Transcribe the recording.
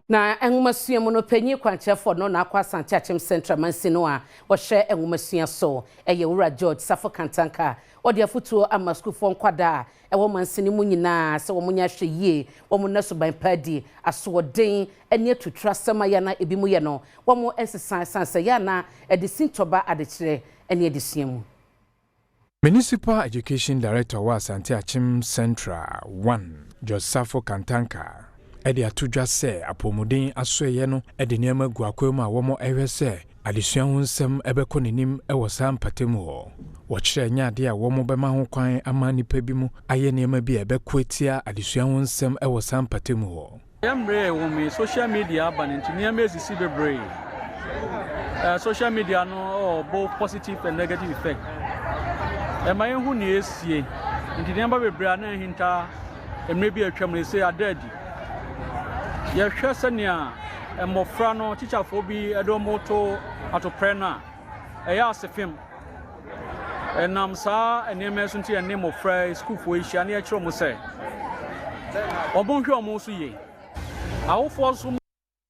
Na nwomasua mu no, panyin kwankyerɛfoɔ no na akɔ Asante Akyem Central mansin no a wɔhyɛ nwomasua so, ɛyɛ Wura George Safo Kantanka. Ɔde afotuo ama sukuufoɔ nkwadaa a ɛwɔ mansin mu nyinaa sɛ wɔn nyɛ ahwɛ yie, wɔn nna suban pa adi, asoɔden ne atutura asɛm a yɛna ebi mu yɛ no, wɔn nsesa, ɛsan sɛ yɛana ɛde sintɔba adekyerɛ ne adesua mu. Municipal Education Director wɔ Asante Akyem Central 1, Josafo Kantanka, ɛde ato dwa sɛ apɔmuden asoɛyɛ no de nneɛma gu akwan mu a wɔn ɛhwɛ sɛ adesua ho nsɛm ɛbɛkɔ n'anim wɔ saa mpatamu hɔ. Wɔkyerɛ nyɛ adeɛ a wɔn bɛma ho kwan ama nnipa bi mu ayɛ nneɛma bi a ɛbɛko atia adesua ho nsɛm wɔ saa mpatamu hɔ. Yɛn mmerɛ a ɛwɔ mu yi, social media aba no nti, nneɛma esisi bebree. Social media no ɔwɔ both positive and negative effect. Ɛma yɛn ho nea esie nti, nneɛma bebree a na ɛhinta mmerɛ bi atwam no, ese ada adi. Yɛhwɛ sɛnea mmɔfra no, tikyafoɔ bi de wɔn to atoprɛ no a, ɛyɛ ase fam. Ɛnam saa nneɛma yi so nti, ɛne mmɔfra yi, sukuufoɔ yi hyia ne yɛkyerɛ wɔn sɛ wɔn nhwɛ wɔn so yie. Awofoɔ nso